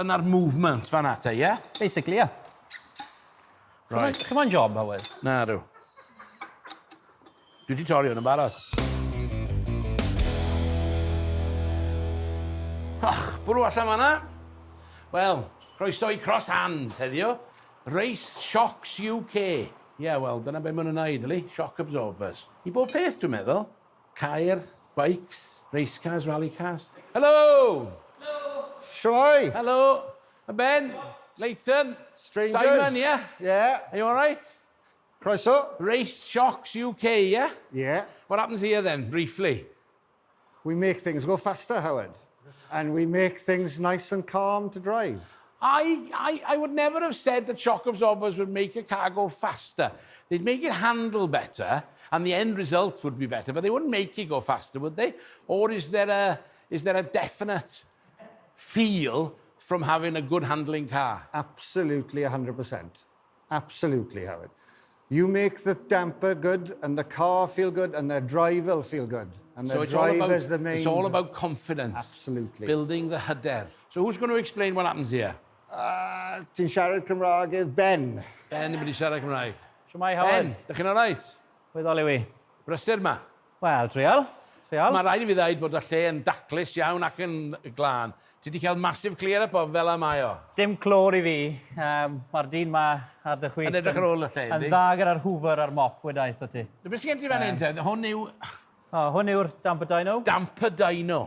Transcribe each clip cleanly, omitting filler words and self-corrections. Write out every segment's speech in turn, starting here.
dyna movement fan te, ie? Yeah? Basically, ie. Yeah. Right. Chi moyn job, Howard? Na, rhyw. Dwi wedi torri hwn yn barod. Och, bwrw allan fanna. Wel, croeso i Cross Hands heddiw. Race Shocks UK. Ie, yeah, wel, dyna be maen nhw'n neud, yli. Shock absorbers. I bob peth, dwi'n meddwl. Ceir, bikes, race cars, rally cars. Hello! Hello! Shwmae? Hello! A Ben, Leighton, Strangers. Simon, yeah? Yeah. Are you all right? Croeso. Race Shocks UK, yeah? Yeah. What happens here then, briefly? We make things go faster, Howard. And we make things nice and calm to drive. I, I, I would never have said that shock absorbers would make a car go faster. They'd make it handle better, and the end result would be better, but they wouldn't make it go faster, would they? Or is there a, is there a definite feel from having a good handling car? Absolutely 100%. Absolutely, Howard. You make the damper good and the car feel good and the driver will feel good. And the So it's all about, driver's the main... it's all about confidence. Absolutely. Building the hyder. So who's going to explain what happens here? Ti'n siarad Cymraeg is Ben. Ben, yn mynd i siarad Cymraeg. Shwmae, Ben, Howard? dych chi'n alright? Weddol yw i. Brysur ma. Wel, trial. Trial. Mae rhaid i fi ddweud bod y lle yn daclus iawn ac yn glân. Ti wedi cael massive clear up o fel y mae o. Dim clor i fi. Um, Mae'r dyn ma ar dy chwith. Yn edrych ar ôl y lle, Yn yndi? dda gyda'r hoover a'r mop, wedaeth o ti. Beth sy'n gen ti fan hyn te? Hwn yw O, hwn yw'r damper dyno. damper dyno.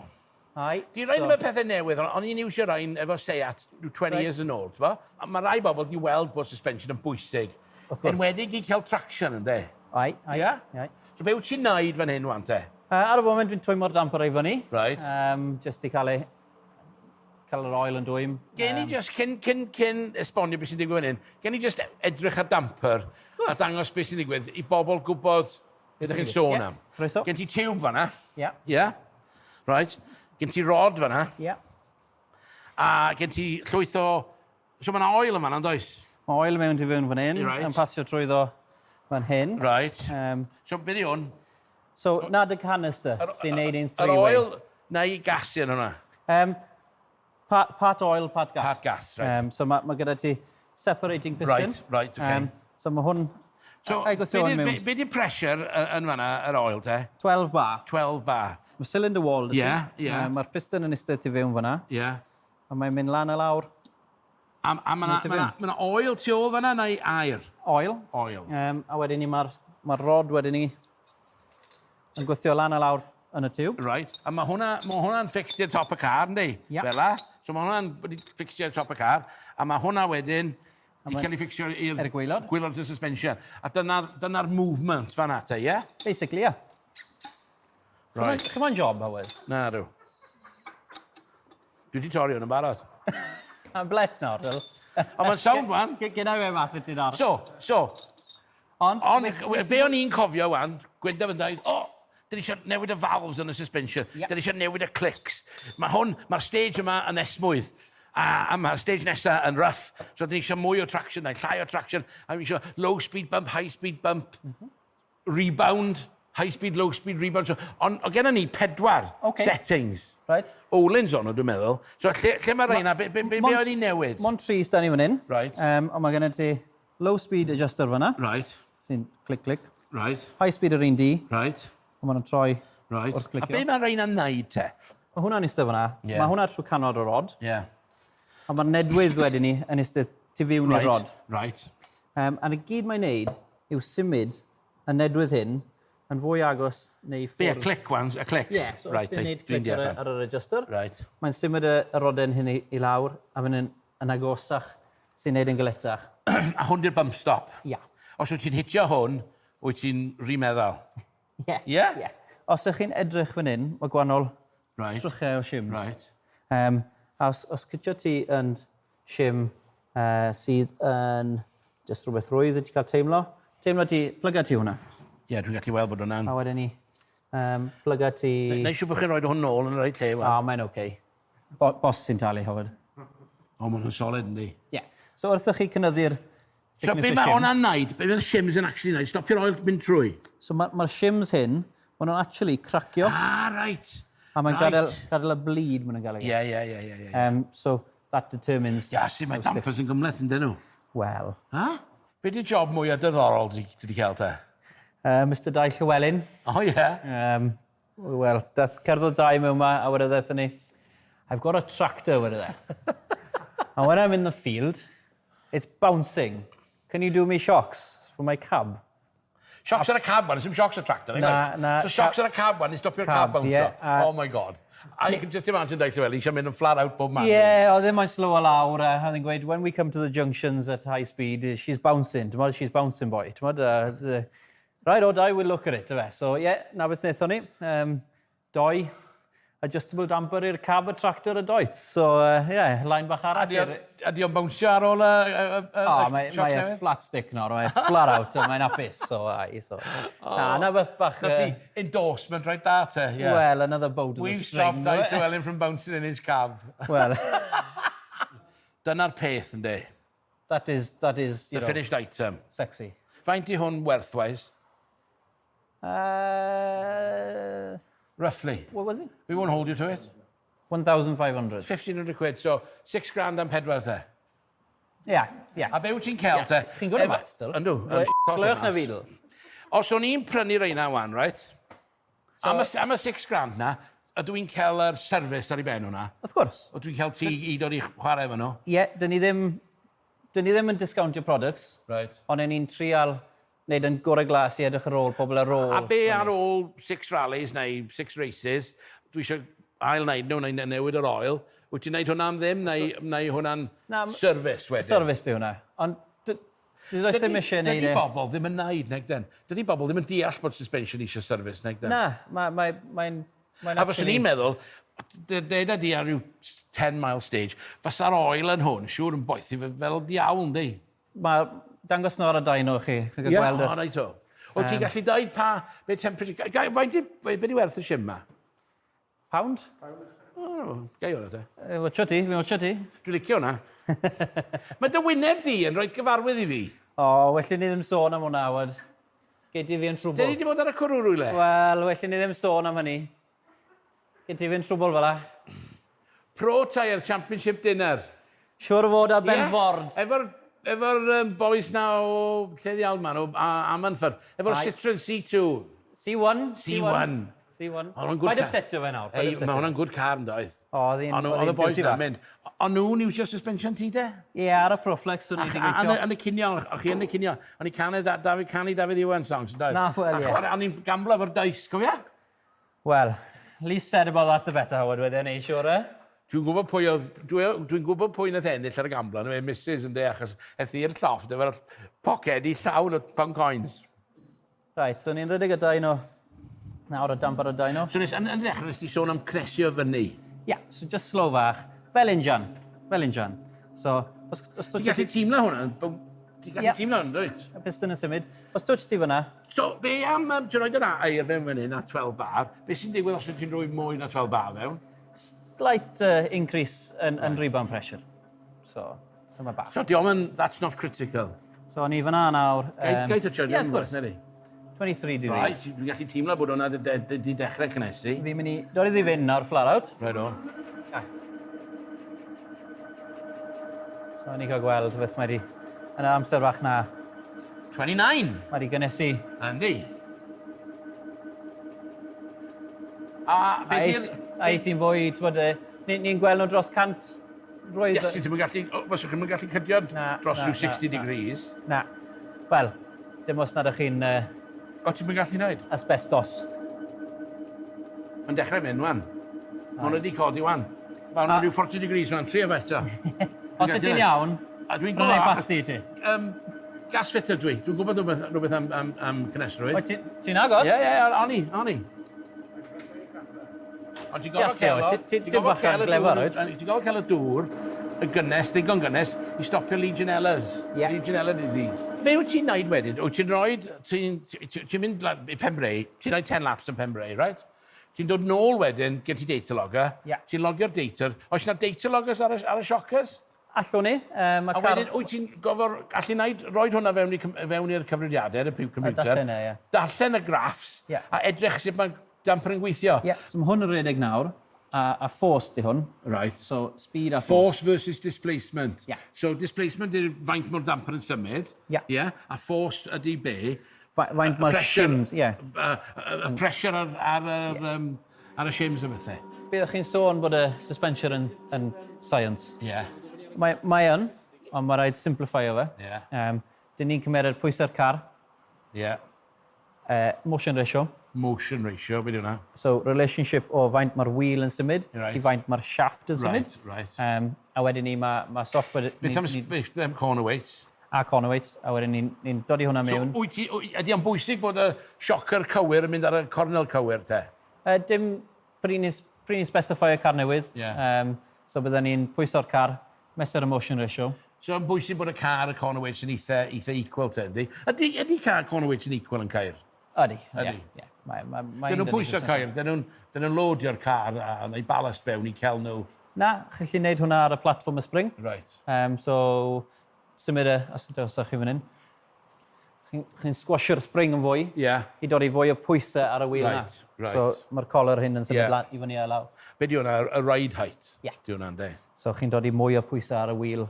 Ai. Di rhaid so... pethau newydd, ond o'n i'n iwsio rhain efo Seat 20 right. years yn ôl, ti'n Mae rai bobl di weld bod suspension yn bwysig. Wrth gwrs. Enwedig i cael traction, ynddi? Ai, ai. Ie? Ai. So be wyt ti'n neud fan hyn, wan te? Ar y foment, dwi'n twymo'r damper i fyny. Right. Just i cael ei cael yr oil yn dwym. Gen i just, cyn, cyn, cyn esbonio beth sy'n digwydd fan hyn, gen i just edrych ar damper a dangos beth sy'n digwydd i bobl gwybod beth ydych chi'n sôn Ie, am. Croeso. Gen ti tiwb fanna. Ie. Ie. Right. Gen ti rod fanna. Ie. A gen ti llwyth o... So mae yna oil yn fanna, yn does? Mae oil mewn tu fewn fan hyn. Right. Yn pasio trwyddo fan hyn. Right. Um, so beth yw hwn? So, na dy canister sy'n neud un Yr three-way. oil neu gas yn hwnna? Part oil, part gas. Part gas, right. So mae ma gyda ti separating piston. Right, okay. So mae hwn... So, Ai, gwthio hwn mewn. Be di pressure yn fanna, yr oil te? 12 bar. 12 bar. Mae cylinder wall 'da ti. Ie, ie. Mae'r piston yn eistedd tu fewn fanna. Ie. Yeah. A mae'n mynd lan a lawr. A mae yna ma oil tu ôl fanna neu air? Oil. Oil. A wedyn ni mae'r ma rod wedyn ni yn gwthio lan a lawr yn y tiwb. Right. A mae hwnna, ma hwnna'n fixed i'r top y car, yndi? Ie. Fel la. So mae hwnna'n wedi fixed i'r top y car. A mae hwnna wedyn di cael ei fixio i'r... I'r gwaelod. Gwaelod y suspension. A dyna'r dyna movement fanna te, ie? Yeah? Basically, ie. Yeah. Right. Chi moyn job, Howard? Na, rhyw. Dwi wedi torri hwn yn barod. Am blet nawr, dyl. Ond mae'n sound wan. Gyda fe mas i ti nawr. So, Ond, ond be o'n i'n cofio wan, Gwyndaf yn dweud, o, oh, dyn ni eisiau newid y valves yn y suspension, Yep. dyn ni eisiau newid y clicks. Mae hwn, mae'r stage yma yn esmwyth, a mae'r stage nesaf yn rough, so dyn ni eisiau mwy o traction, neu llai o traction, a ni eisiau low speed bump, high speed bump, rebound, high speed, low speed, rebound. So, ond o gennym ni pedwar settings. Right. Olin's on dwi'n meddwl. So lle mae rheina? Be o'n i'n newid? Mond tri sda ni fan hyn. Right. Ond mae gennym ti low speed adjuster fanna. Right. Sy'n clic, clic. Right. High speed yr un D. Right. A maen nhw'n troi wrth A clicio. be mae rheina'n neud te? Mae hwnna'n eistedd fanna. Ie. Mae hwnna trwy canol y rod. Ie. Yeah. A mae'r nedwydd wedyn ni yn eistedd tu fewn i'r rod. Right. A 'na gyd mae'n neud yw symud y nedwydd hyn yn fwy agos neu i Be, y ffwrdd. click ones, y clicks? Ie, so os ti'n neud clic ar, y- ar yr adjuster, Right. mae'n symud y, y roden hyn i lawr a mynd yn agosach sy'n neud yn galetach. A hwn di'r bump stop? Ia. Os wyt ti'n hitio hwn, wyt ti'n rhymeddal? Ie. Ie? Ie. Os ydych chi'n edrych fan hyn, mae gwahanol trychau o shims. Right. A os cytio ti yn shim sydd yn just rhywbeth rwydd i ti cael teimlo, teimlo ti, plyga ti hwnna. Ie, yeah, dwi'n gallu weld bod hwnna'n... A wedyn ni, plyga ti... Neu siŵr bod chi'n rhoi hwn nôl yn y reit lle, O, wan. mae'n oce. Okay. Bos sy'n talu, Howard. O, maen nhw'n solid, yndi. Ie. Yeah. So wrth i chi cynyddu'r So thickness be y mae shim... hwnna'n neud? Be mae'r shims yn actually neud? Stopio'r oil mynd trwy? So mae'r ma shims hyn, maen nhw'n actually cracio. Ah, right. A mae'n gadael, gadael y bleed maen nhw'n gael ei. Ie, ie, ie, ie, ie. So, that determines... Ia, sut mae dampers yn gymhleth yn dyn nhw? Wel. Ha? Be di job mwyaf diddorol ti wedi cael te? Mr Dai Llywelyn. O oh, ie? Yeah. Wel, dath cerddodd Dai mewn ma, a wedodd wrthon ni, I've got a tractor, wedodd e. And when I'm in the field, it's bouncing. Can you do me shocks for my cab? Shocks ar y cab wan, sim shocks ar tractor, Na, na. So shocks ar y cab wan, i stopio'r cab Cab, bounce. ie, a- Oh my God. A you can just imagine Dai Llywelyn eisiau mynd yn flat out bob man. Ie, yeah, oedd e mae'n slow lawr, a oedd e'n gweud, when we come to the junctions at high speed, she's bouncing, ti'n she's bouncing boy, ti'n right, o, Dai, we'll look at it, dyfe. So, ie, yeah, na beth wnaethon ni. Doi, adjustable damper i'r cab y tractor y doet. So, yeah, line bach arall. A di o'n bownsio ar ôl y, y, y, O, mae, mae e flat stick nawr, mae e flat out, a mae'n hapus, so, ai, so. Oh. Na, na beth bach... Na ti endorsement right da te, yeah. Well, another bow to the We've string. stopped Dai Llywelyn from bouncing in his cab. Well. Dyna'r peth, yndi. That is, you The know, finished item. Sexy. Faint i hwn werthwise? Roughly. What was it? We won't hold you to it. 1,500. 1,500 quid, so 6 grand am pedwar te. Yeah, yeah. A be wyt ti'n cael te? Chi'n gwrdd maths, still? Yndw. Glywch na fi, dl. Os o'n i'n prynu reina wan, right? So, am y 6 grand na, ydw i'n cael yr service ar ei ben hwnna? Wrth gwrs. Ydw i'n cael ti i dod i chwarae efo nhw? Ie, yeah, dyn ni ddim, dyn ni ddim yn discountio products. Right. Ond ni'n trial wneud yn gorau glas i edrych ar ôl pobl ar ôl. A be ar ôl six rallies neu six races, dwi eisiau ail wneud nhw, neu newid yr oil, wyt ti'n wneud hwnna am ddim, neu hwnna'n service wedyn? Service di hwnna. Ond does ddim eisiau neud e. Dydy bobl ddim yn neud, nag den. Dydy bobl ddim yn deall bod suspension eisiau service, nag den. Na, mae'n... Mae, mae, mae A fyswn i'n meddwl, deda di ar ryw 10 mile stage, fasa'r oil yn hwn, siŵr yn boethi fel diawl, yndi? Mae dangos nhw ar y dyno chi. Chi'n Ie, gweld o, reit o. O, ti'n gallu dweud pa, be temperature... Faint i, be di werth y shim ma? Pound? O, gai hwnna te. Watcho ti, fi'n watcho ti. Dwi'n licio hwnna. Mae dy wyneb di yn rhoi gyfarwydd i fi. O, well i ni ddim sôn am hwnna, wad. Gei di fi yn trwbl. Dyn ni wedi bod ar y cwrw rwyle? Wel, well i ni ddim sôn am hynny. Gei di fi yn trwbl fel la. Pro Tire Championship Dinner. Siwr o fod ar ben Ie, ford. Efo'r efo boys na o lle ddiawl ma, o Amanfford. Efo'r Citroen C2. C1. C1. C1. Oedd hwnna'n good Paid car. upsetio fe nawr. Ei, mae hwnna'n good car yn doedd. O, oedd hi'n Ond Oedd y boys beauty na'n bach. mynd. O'n nhw'n iwsio suspension ti de? Ie, ar y Proflex o'n i wedi gweithio. Yn y cinio, o'ch chi yn y cinio, o'n i canu, David, canu Dafydd Iwan songs, yn doedd? Na, wel, ie. O'n i'n gamblo efo'r dice, cofia? Wel, least said about that the better, Howard, wedyn ni, siwr e? Dwi'n gwybod pwy oedd, dwi'n gwybod pwy nath ennill ar y gamblo, nhw, Mrs. yn de, achos eth i'r llofft efo'r pocedi llawn o pound coins. Right, so ni'n rhedeg y dyno. Nawr y damper y dyno. So nes, yn ddechrau nes ti sôn am cnesio fyny. Ie, yeah, so just slow fach. Fel injan. Fel injan. So, os Ti'n gallu teimlo hwnna? Ti'n gallu Ie. teimlo hwnna, dwyt? Y piston yn symud. Os twtsh ti fyna, So, be am, ti'n rhoi yr air fewn fan hyn a 12 bar, be sy'n digwydd os wyt ti'n rhoi mwy na 12 bar fewn? Slight increase yn rebound pressure. So, dyma bach. So, diolch yn, that's not critical. So, ni fyna nawr. Gai touch Ie, wrth gwrs. Neu? 23 degrees. Right, dwi'n gallu teimlo bod hwnna di dechrau cynhesu. Fi'n mynd i dod iddi fynd nawr flat out. Right o. So, ni'n cael gweld beth mae di... Yn y amser fach na, 29! mae di gynnesu. Andy. A be di'r... Aeth hi'n fwy, ti'n bod, ni'n gweld nhw dros 100 roedd... Iesu, ti'n gallu... Faswch chi'n gallu cydio Na, dros na, rhyw 60 na, na. degrees. Na. Wel, dim os nad ydych chi'n O, ti'n mynd gallu gwneud? asbestos. Mae'n dechrau mynd, wan. Mae hwnna wedi codi, wan. Mae hwnna rhyw 40 degrees, wan. Trio fe eto. Os ydyn iawn, A dwi'n rhaid gwybod... basti i ti. Gas fitter dwi. Dwi'n gwybod rhywbeth am cynhesrwydd. Wyt ti'n agos? Ie, ie, o'n i, o'n i. Ond ti'n gorfod Iasu, cael o... ti'n bach yn glyfar, wyt? Ti'n gorfod cael y dŵr, y gynnes, ddigon gynnes, i stopio Legionellas. Ie. Legionella disease. Be wyt ti'n neud wedyn? Wyt ti'n rhoi... Ti'n mynd i Pembrey, ti'n rhoi 10 laps yn Pembrey, right? Ti'n dod nôl wedyn, gen ti data logger. Ie. Ti'n logio'r data. Oes yna data loggers ar y shockers? Allwn ni. A wedyn, wyt ti'n gofod, allu wneud, roed hwnna fewn i'r cyfrifiadur, y computer. Darllen e, ie. Darllen y graffs, Ie. a edrych sut mae damper yn gweithio. Ie. So mae hwn yn rhedeg nawr. A, a force di hwn. Right. So, speed a force. Force versus displacement. Yeah. So displacement ydy'r faint mor damper yn symud. Yeah. Yeah. A force ydy be? Faint mae'r shims, ie. Yeah. Y pressure ar, ar, ar, yeah. ar y shims a bethau. Be ddech chi'n sôn bod y suspension yn, yn science? Ie. Yeah. Mae, mae yn, ond mae rhaid simplify o fe. Ie. Yeah. Dyn ni'n cymeryd pwysau'r car. Ie. Yeah. Motion ratio. Motion ratio, beth yw hwnna? So, relationship o faint mae'r wheel yn symud right. i faint mae'r shaft yn symud. Right, right. A wedyn ni, mae ma software... Beth am, beth am corner weights? A corner weights, a wedyn ni'n ni dod i hwnna mewn. So, wyt ti, ydy o'n bwysig bod y siocer cywir yn mynd ar y cornel cywir, te? Dim, pryd ni'n ni specify y car newydd. Yeah. So bydden ni'n pwyso'r car, mesur y motion ratio. So yn bwysig bod y car y corner weights yn eitha, eitha equal te, ydy? Ydy, ydy car corner weights yn equal yn Caer? Ydy, Ydy. Ie. Yeah. Mae, mae, mae Dyn nhw'n pwyso Caer, dyn nhw'n dyn nhw loadio'r car a neu ballast fewn i cael nhw. Na, chi'n gallu gwneud hwnna ar y platfform y spring. Right. So, symud y, os ydych chi fan hyn, chi'n chi squashio'r spring yn fwy, yeah. I dod i fwy o pwysau ar y wheel right, yna. Right. So mae'r collar hyn yn symud Yeah. lan, i fyny a lawr. Be di hwnna, y ride height? Yeah. Di hwnna'n de. So chi'n dod i mwy o pwysau ar y wheel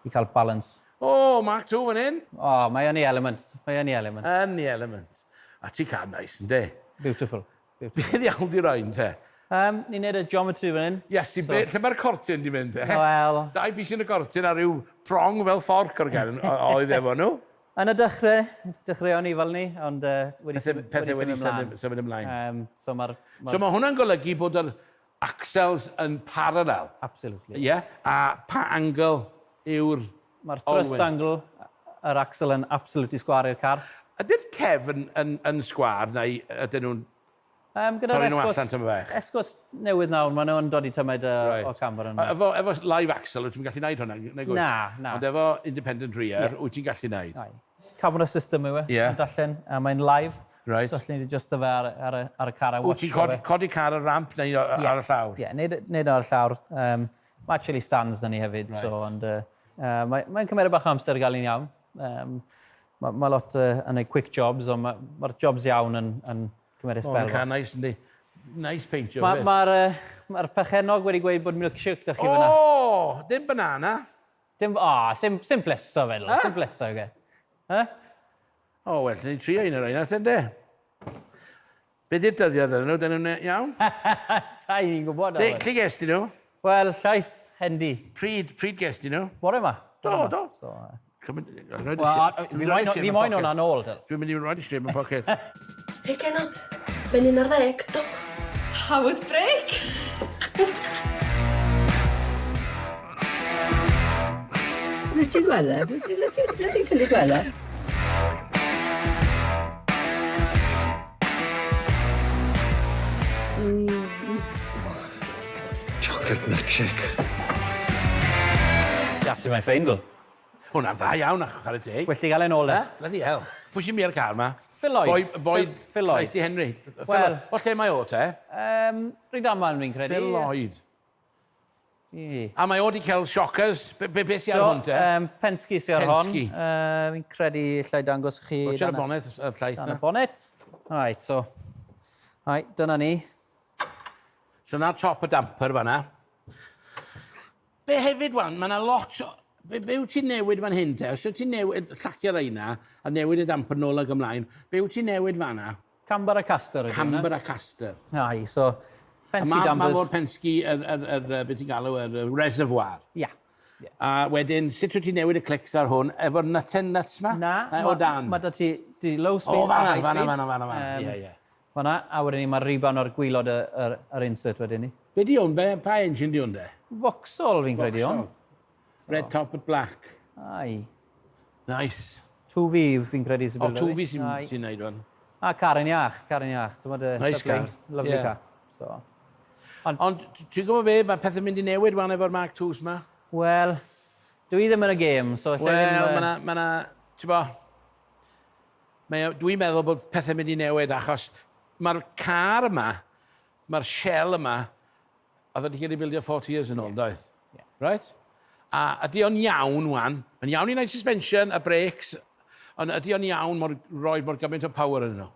i cael balance. O, oh, Mark II fan hyn. O, oh, mae yn ei element. Mae yn ei element. Yn ei element. A ti car nice, yn de? Beautiful. Beautiful. Be ddiawl di roi'n te? Ni'n neud y geometry fan hyn. Iesu, so, be, lle mae'r cortyn di mynd, e? Wel... Dau bys yn y cortyn a rhyw prong fel fforc o'r gen oedd efo nhw. Yn y dechrau, dechreuon ni fel ni, ond wedi symud, wedi wedi symud ymlaen. Symud ymlaen. So mae'r... Ma so mae hwnna'n golygu bod yr axles yn parallel. Absolutely. Ie? Yeah? A pa angle yw'r Mae'r thrust olwyn? angle, yr axle yn absolutely sgwar i'r car. Ydy'r cefn yn, yn sgwar neu ydyn nhw'n Gyda'r torri nhw Escorts, allan tyma bach? Escorts newydd nawr, maen nhw'n dod i tymed Right. o camber yn. Efo, efo live axle, wyt ti'n gallu gwneud hwnna? Nag wyt? Na, na. Ond efo independent rear, yeah. Wyt ti'n gallu gwneud? Aye. Camera system yw e, Ie. yn darllen, a mae'n live. Right. So allen ni adjusto fe ar, ar, ar y car a Wyt watch ti'n codi, codi car ar ramp neu ar y llawr? Ie, yeah, neud, neud ar y llawr. Mae actually stands na ni hefyd, Right. so, ond mae'n mae cymryd bach o amser i gael un iawn. Mae ma lot yn neud quick jobs, ond mae'r ma jobs iawn yn, yn cymryd O, spel. car nice, yndi. Nice paint job. Mae'r Mae'r ma ma perchennog wedi gweud bod milkshake da chi fyna. O, dim banana. Dim, o, sim, sim bleso fe, sim bleso, ge. Eh? O, well, ni'n trio un o'r rhain, ten de. Be di'r dyddiad ydyn nhw? Dyn nhw'n iawn? Ta i'n gwybod. De, lle ges di nhw? Wel, llaeth Hendy. Pryd, pryd ges di nhw? Bore yma. Do, Bore 'ma. do. So, Wel, Wel, fi moyn hwnna nôl, Dyl. Dwi'n mynd i roed i strip yn pocket. Hei genod, mae'n 11, do. Howard break! Beth ti'n gweld e? Beth ti'n beth ti'n ffili gweld e? Chocolate milkshake. Iasu, mae'n ffein, Dyl. Hwna'n dda iawn, ach, chwarae teg. Well ti gael e'n ôl, e. Bloody hell. Pwy sy'n mi'r car ma? Phil Lloyd. Boi, boi Phil Lloyd. Saethu Henry. Phil Wel- Lloyd. O lle mae o te? Rhydaman, fi'n credu. Phil Lloyd. Ie. A mae o di cael shockers. Be, be, be sy ar Do, hwn te? Penske sy ar hon. Penske. Fi'n credu llai dangos chi Watch ar y dan bonnet, y llaeth dan na. y bonnet. Right, so. Right, dyna ni. So na top y damper fanna. Be hefyd wan, mae yna lot o... Be, be wyt ti'n newid fan hyn te? Os wyt ti'n newid, llacio reina a newid y damper nôl ag ymlaen, be wyt ti'n newid fanna? Camber a caster ydy hwnna. Camber a caster. Ai, so Penske Ma, ma dampers. fod Penske, yr, yr, yr, yr, beth ti'n galw, yr reservoir. Ia. A wedyn, sut wyt ti'n newid y clics ar hwn? Efo'r nut and nuts ma? Na, O dan? Mae da ti, ti low speed O, fanna, a high fanna, speed. fanna, fanna, fanna. Ie, ie. Fanna, a wedyn ni mae'r riban o'r gwylod y, yr, yr insert wedyn ni. Be di hwn? Be, pa engine di hwn de? Vauxhall fi'n credu hwn. Red top at black. Ai. Nice. 2V fi'n credu sy'n O, bildo fi. 2V sy'n Ai. ti'n neud hwn. A car yn iach, car yn iach. T'mod, Nice lovely, car. Lovely Ie. car. So. Ond ti'n gwybod be, mae pethau'n mynd i newid wan efo'r Mark IIs ma. Wel, dwi ddim yn y gêm, so allai Wel, ddim... mae na, ma na, ti'n bo, mae dwi'n meddwl bod pethau'n mynd i newid achos mae'r car yma, mae'r shell yma, oedd wedi cael ei bildio 40 years yn ôl, doedd? Ie. Right? A ydy o'n iawn, wan? Mae'n iawn i wneud suspension a brakes, ond ydy o'n iawn mor, roi mor gymaint o power yn nhw?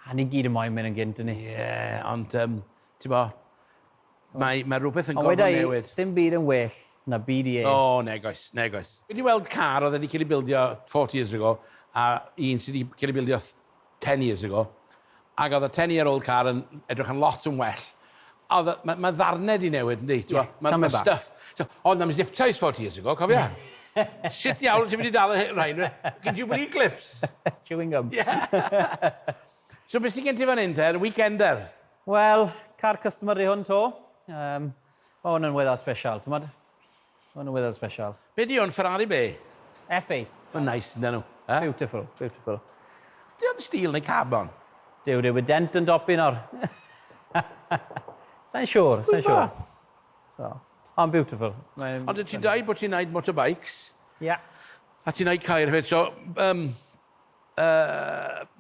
A ni gyd yn moyn mynd yn gynt, ni. Ie, yeah, ond, ti'n bo, Mae rhywbeth yn Ond gorfod weda i, newid. sim byd yn well na BDA. O, negoes, negoes. Fi wedi weld car oedd wedi cael ei bildio 40 years ago, a un sydd wedi cael ei bildio 10 years ago, ac oedd y 10-year-old car yn edrych yn lot yn well. A oedd, mae ddarnau di newid, yndi? Ie, tamed Mae bach. stuff. So, ond am zip ties 40 years ago, cofia? Sut diawl ti'n mynd i dal y rhain? Can Jubilee clips. Chewing gum. So beth sy'n gen ti fan hyn, ter? Weekender. Wel, car customer i hwn to. Mae hwn yn weddol special, ti'n modd? Mae hwn yn weddol special. Be di hwn, Ferrari be? F8. Mae'n nice, yndyn nhw. Eh? Beautiful, beautiful. Di hwn steel neu carbon? Duw, duw, dent yn dopi nawr. Sa'n siŵr, sa'n siŵr. So, ond beautiful. Ond ti'n dweud bod ti'n neud motorbikes, Yeah. a ti'n neud ceir hefyd, so,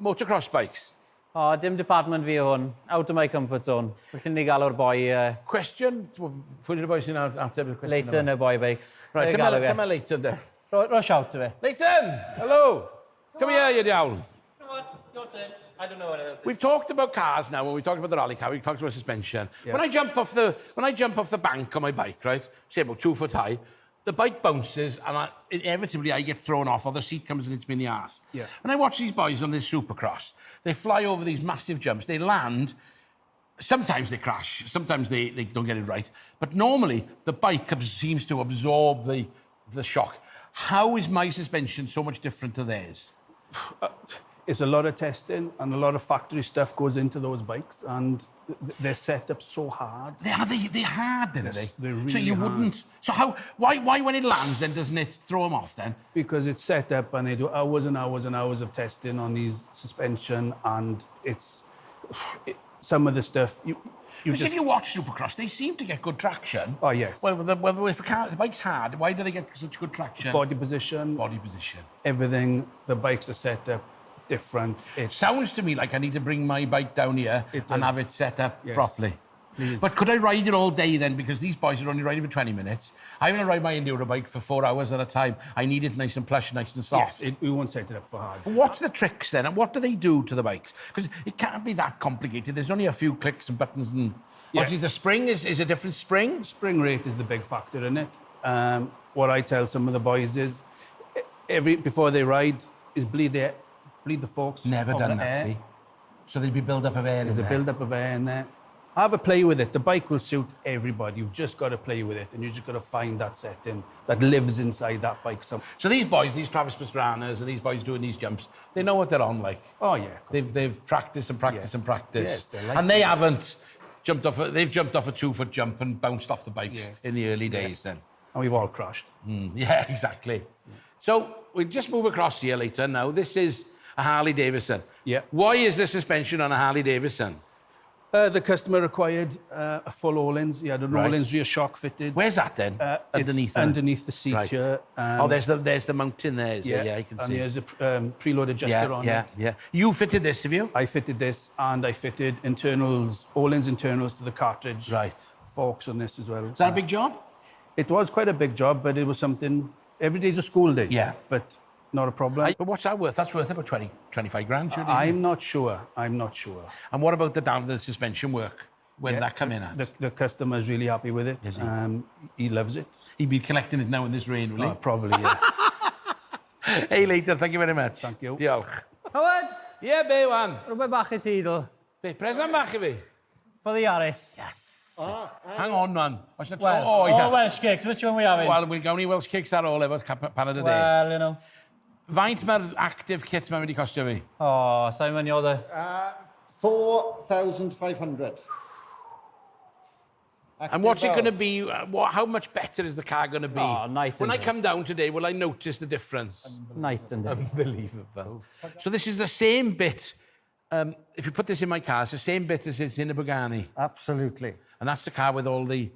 motocross bikes. O, dim department fi o hwn. Out of my comfort zone. Felly ni gael o'r boi, Cwestiwn, pwy yw'r boi sy'n ateb y cwestiwn Leighton y boi bikes. Right, Fe galw fe. sut mae Leighton de? Ro shout i fe. Leighton! Hello! Come here, you diawl. Come on, your turn. I don't know what it is. We've talked about cars now. When we talked about the rally car, we talked about suspension. Yeah. When I jump off the bank on my bike, right, say about 2 foot high, the bike bounces and inevitably I get thrown off or the seat comes and hits me in the arse. When I watch these boys on this supercross, they fly over these massive jumps, they land. Sometimes they crash, sometimes they don't get it right. But normally the bike seems to absorb the shock. How is my suspension so much different to theirs? It's a lot of testing and a lot of factory stuff goes into those bikes, and they're set up so hard. They hard, then, are they? They're So really you hard. wouldn't. So how? Why when it lands, then doesn't it throw them off then? Because it's set up and they do hours and hours and hours of testing on these suspension, and some of the stuff you Because just if you watch Supercross, they seem to get good traction. Oh, yes. Well, if the bike's hard, why do they get such good traction? Body position, Body position. Everything. The bikes are set up different. It's Sounds to me like I need to bring my bike down here It and does. have it set up Yes. properly. Please. But could I ride it all day then? Because these boys are only riding for 20 minutes. I'm going to ride my enduro bike for 4 hours at a time. I need it nice and plush, nice and soft. Yes, we won't set it up for hard. What's the tricks then? And what do they do to the bikes? Because it can't be that complicated. There's only a few clicks and buttons and... Obviously, the spring is a different spring. Spring rate is the big factor in it. What I tell some of the boys is, every before they ride, is bleed the forks Never of done the that, air. see? So there'd be build-up of air There's in a there. build-up of air in there. Have a play with it. The bike will suit everybody. You've just got to play with it, and you've just got to find that setting that lives inside that bike. Some. So these boys, these Travis Pastranas and these boys doing these jumps, they know what they're on like. Oh yeah, of course. They've practiced and practiced and practiced. Yes, they're like and they haven't jumped off, they've jumped off a 2-foot jump and bounced off the bikes in the early days then. And we've all crashed. Yeah, exactly. So we just move across here later now. This is a Harley Davidson. Yeah. Why is the suspension on a Harley Davidson? The customer required a full Öhlins. He had an Öhlins rear shock fitted. Where's that then? It's Underneath there? underneath the seat here. Oh, there's the mountain there, is there? Yeah, I can and see. there's a preload adjuster on it. Yeah. You fitted this, have you? I fitted this, and I fitted internals, Öhlins internals to the cartridge. Forks on this as well. Is that a big job? It was quite a big job, but it was something. Every day's a school day. But not a problem. But what's that worth? That's worth about 20, 25 grand, surely. I'm not sure. I'm not sure. And what about the down the suspension work? Where did that come in at? The customer's really happy with it. Is he? He loves it. He'd be collecting it now in this rain, will he? Probably, yeah. Hey, later, thank you very much. Thank you. Diolch. Howard, Ie, yeah, be, wan? Rhywbeth bach i ti, dl. Be, present bach i fi? For the Yaris. Yes. Hang on, man. Oes na Well, oh, yeah. oh, Welsh cakes, which one we having? Wel, we gawn ni Welsh cakes ar ôl efo'r paned y de. Well. Faint mae'r active kit mae'n mynd i costio fi? Oh, Simon, you're the... 4,500. And what's it going to be? How much better is the car going to be? Oh, night When and I day. come down today, will I notice the difference? Night and day. Unbelievable. So this is the same bit. If you put this in my car, it's the same bit as it's in the Bugani. Absolutely. And that's the car with all the...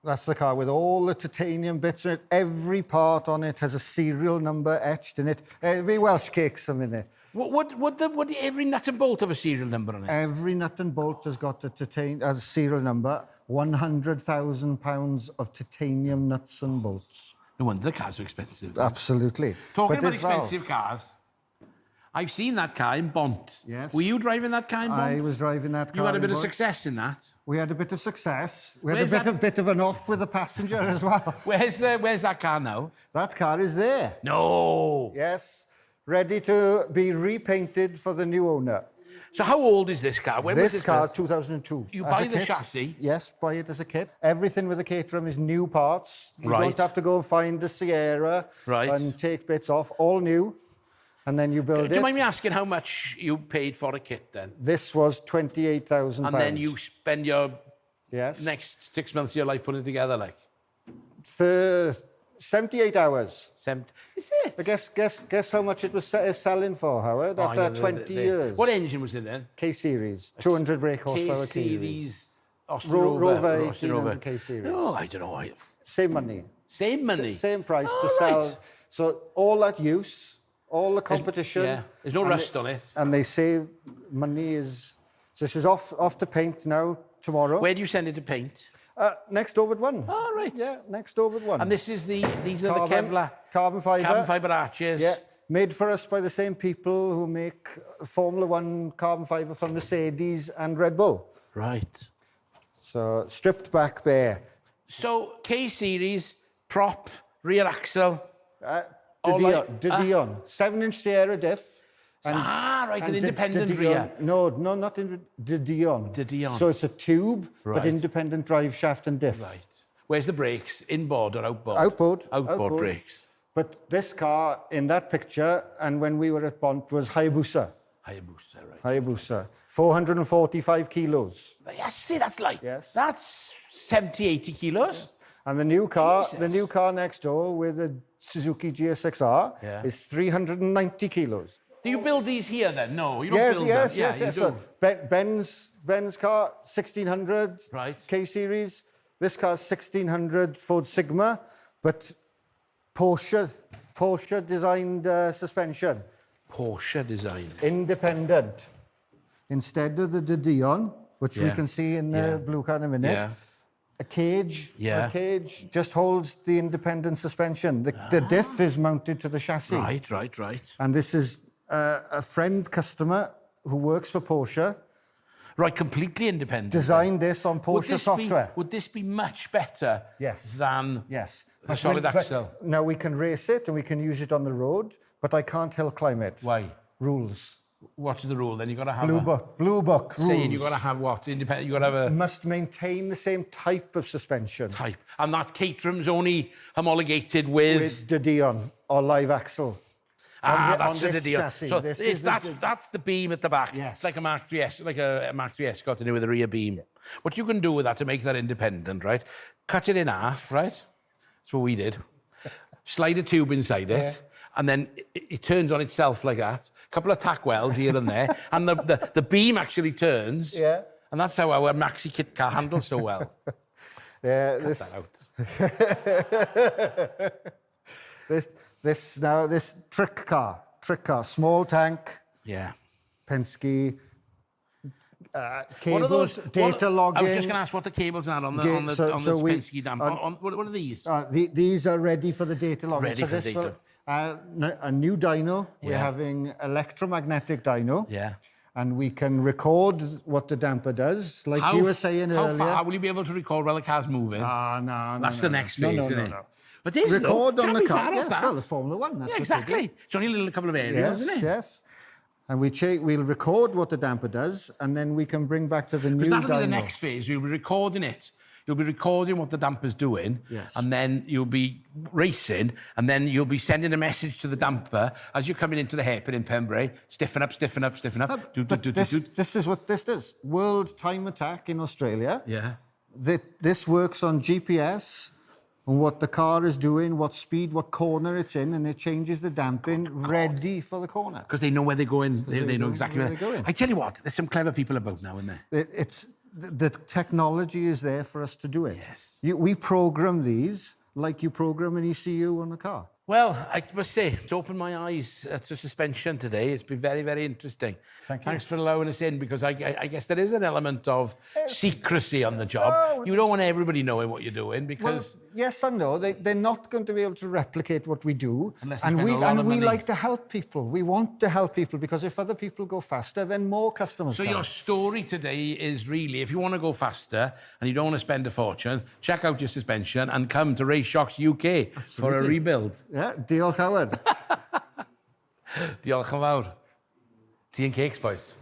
That's the car with all the titanium bits in it. Every part on it has a serial number etched in it. It'll be Welsh cakes a minute. What, would every nut and bolt have a serial number on it? Every nut and bolt has got a serial number. £100,000 of titanium nuts and bolts. No wonder the cars are expensive. Absolutely. Talking But about this valve- expensive cars, I've seen that car in Bont. Yes. Were you driving that car in Bont? I was driving that car. You had a in bit of Bont. success in that. We had a bit of success. We had Where's a bit, that- of an off with the passenger as well. Where's that car now? That car is there. No. Yes. Ready to be repainted for the new owner. So how old is this car? When was This car is built? 2002. You As buy a the kit. chassis? Yes, buy it as a kit. Everything with the Caterham is new parts. You Right. don't have to go and find the Sierra Right. and take bits off. All new. And then you build Do it. you mind me asking how much you paid for a kit then? This was £28,000. And then you spend your yes. next 6 months of your life putting it together, like? 78 hours. Is it? But guess how much it was selling for, Howard, Oh, I after know, 20 years. What engine was it then? K-Series, 200 brake horsepower K-Series. K-Series, Austin Rover. Rover Austin Rover. 1800 K-Series. Oh, I don't know. Same money. Same money? Same price to Oh, sell. right. So all that use, all the competition. Yeah, there's no and rust on it. And they say money is... So this is off to paint now tomorrow. Where do you send it to paint? Next door but one. Oh, right. Yeah, next door but one. And this is these are the Kevlar. Carbon fibre. Carbon fibre arches. Yeah, made for us by the same people who make Formula One carbon fibre for Mercedes and Red Bull. Right. So stripped back bare. So K-Series, prop, rear axle. All De Dion. 7-inch Sierra diff. Right, an And independent De Dion. rear. No, no, not De Dion. De Dion. So it's a tube, Right. but independent drive shaft and diff. Right. Where's the brakes? Inboard or outboard? Outboard. Outboard, brakes. But this car in that picture, and when we were at Bont, was Hayabusa. Hayabusa, right. Hayabusa. 445 kilos. Yes, see, that's light. Yes. That's 70, 80 kilos. Yes. And the new car, Jesus. the new car next door with the Suzuki GSX-R Yeah. is 390 kilos. Do you build these here then? No, you don't Yes, build yes, them. Yeah, yes, you yes. do. So Ben's car, 1600 Right. K-Series. This car's 1600 Ford Sigma, but Porsche designed suspension. Porsche design. Independent. Instead of the De Dion, which we Yeah. can see in the Yeah. blue car in a minute, Yeah. a cage, Yeah. a cage just holds the independent suspension. The diff is mounted to the chassis. Right, right, right. And this is a friend customer who works for Porsche. Right, completely independent. Designed this on Would Porsche this software. would this be much better Yes. than Yes. the solid axle? Now we can race it and we can use it on the road, but I can't hill climb it. Why? Rules. What's the rule then? You've got to have Blue a, book. Blue book rules. Saying you've got to have what? Independent. You've got to have a Must maintain the same type of suspension. type. And that Caterham's only homologated with... With De Dion or live axle. That's on the this deal. chassis. So This is the that's the beam at the back. Yes. It's like a Mark III S, like a Mark III Escort to do with a rear beam. What you can do with that to make that independent, right? Cut it in half, right? That's what we did. Slide a tube inside it. Yeah. And then it turns on itself like that. A couple of tack welds here and there. And the beam actually turns. Yeah. And that's how our maxi kit car handles so well. Yeah, Cut this that out. This trick car, small tank. Yeah. Penske. What Cables, are those? data logging. I was just going to ask what the cables are on the, on the, on the Penske damp. What are these? These are ready for the data logging. Ready so for this data. Will, a new dyno. Yeah. We're having electromagnetic dyno. Yeah. And we can record what the damper does, like you were saying how earlier. far will you be able to record while the car's moving? Ah, no, no, That's no, the no. next phase, No, isn't no, it? no. But it is, Record though. on Can't the be car. far off Yes, that. well, the Formula One. That's Yeah, what they exactly. do. It's only a little couple of areas, Yes, isn't it? yes. And we'll record what the damper does, and then we can bring back to the new Because that'll dyno. be the next phase. You'll be recording it. You'll be recording what the damper's doing, Yes. and then you'll be racing, and then you'll be sending a message to the damper as you're coming into the hairpin in Pembrey. Stiffen up, stiffen up, stiffen up. Do, do, But do, this, do, do. this is what this does. World Time Attack in Australia. Yeah. This works on GPS and what the car is doing, what speed, what corner it's in, and it changes the damping ready for the corner. Because they know where they're going. They they know know exactly where where they're going. I tell you what, there's some clever people about now, isn't there? The technology is there for us to do it. Yes. We program these like you program an ECU on a car. Well, I must say, it's opened my eyes to suspension today. It's been very, very interesting. Thank you. Thanks for allowing us in, because I guess there is an element of secrecy on the job. No, You don't want everybody knowing what you're doing, because Well, Yes and no. They're not going to be able to replicate what we do. Unless they And spend we, a lot and of we money. like to help people. We want to help people because if other people go faster, then more customers So come. your story today is really, if you want to go faster and you don't want to spend a fortune, check out your suspension and come to Race Shocks UK for a Absolutely. rebuild. Yeah, diolch, Howard. Diolch yn fawr. Tea and cakes, boys.